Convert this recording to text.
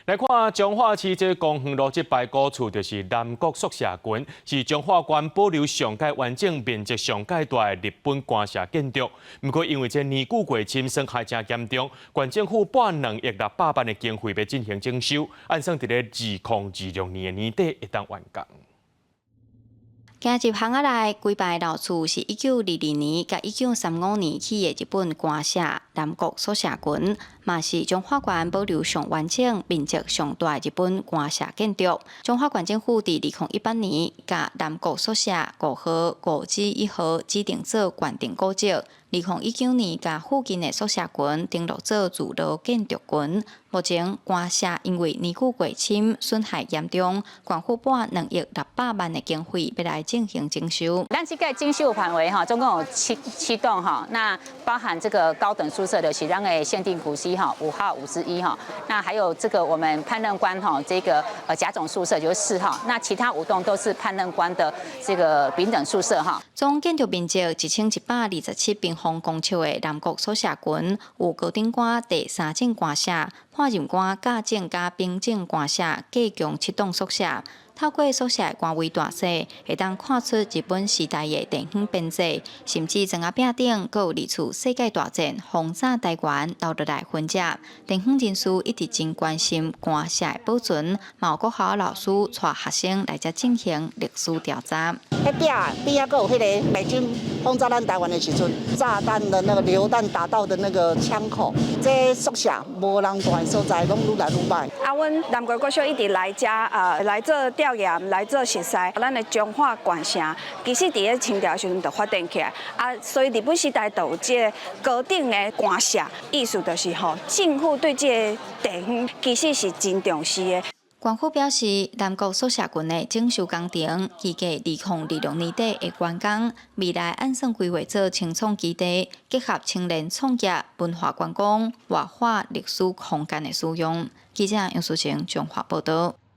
來看彰化市這公園路這排古厝，就是南國宿舍群，是彰化縣保留上蓋完整、面積上蓋大的日本官舍建築。毋過因為這年久過深，損害誠嚴重，縣政府撥2億600萬的經費欲進行整修，按算佇咧2026年的年底會當完工。行入巷仔內，規排老厝是1922年佮1935年起的日本官舍南國宿舍群，嘛是彰化縣保留上完整、面積上大的日本官舍建築。彰化縣政府佇2018年，共南國宿舍5號、5之1號指定做縣定古蹟。2019年，共附近的宿舍群登錄做聚落建築群。目前官舍因為年久過深，損害嚴重，縣府撥2億600萬的經費欲來進行整修。咱這個整修範圍哈，總共有七棟哈，那包含這個高等宿舍的是咱的限定古蹟哈，5號5之1哈，那還有這個我們判任官哈，這個甲種宿舍就是4號，那其他五棟都是判任官的這個丙等宿舍哈。總建築面積1127平方公尺的南國宿舍群，有高等官第三等官舍、判任官甲種佮丙等官舍，計共七棟宿舍。透過宿舍的官位大細，會當看出日本時代的地方編制，甚至磚仔餅頂閣有二次世界大戰轟炸台灣留落來痕跡。地方人士一直真關心官舍的保存，嘛有國校老師帶學生來遮進行歷史調查。彼壁邊仔閣有彼个美軍轟炸咱台灣的時陣，炸彈的那個流彈打到的那個槍口，這宿舍無人蹛的所在，攏愈來愈䆀。啊，阮南國國小一直來遮，來做調研，來做熟似。咱的彰化縣城，其實佇咧清朝時陣就發展起來，啊，所以日本時代就有這个高等的官舍，意思就是吼，政府對這个地方其實是真重視的。縣府表示，南國宿舍群的整修工程，預計2026年底會完工。未來按算規劃做青創基地，結合青年創業、文化觀光、活化歷史空間的使用。記者楊淑晴彰化報導。